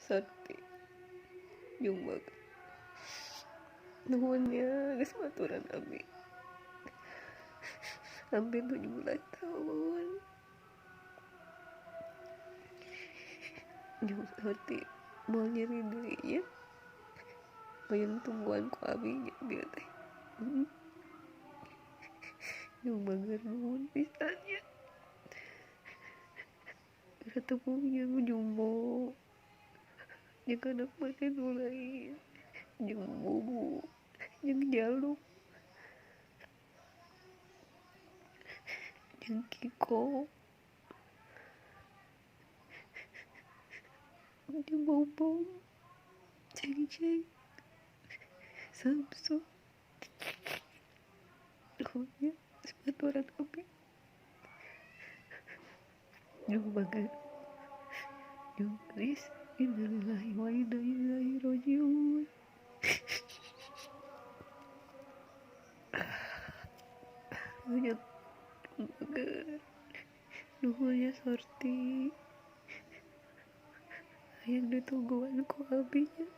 Sorti jeung bager. Nuhun nya geus maturan abi. Hampir 17 tahun. Jeung Sorti moal nyeri deui nya. Hoyong tungguan ku abi nya bieu teh. Jeung bager nuhun pisan nya. Ketemu jeung Jumbo. Jeung anak maneh nu lain. Jeung Bubu, jeung Jaluk. Jeung Kiko. Jeung Bobong, Ceng Ceng, Samsu. Pokoknya sepaturan abi. Jeung bager. Jeung Chris, innalillahi wa inna ilaihi rajiun. Banyak bager. Nuhun ya Sorti. Hayang ditungguan ku abi nya.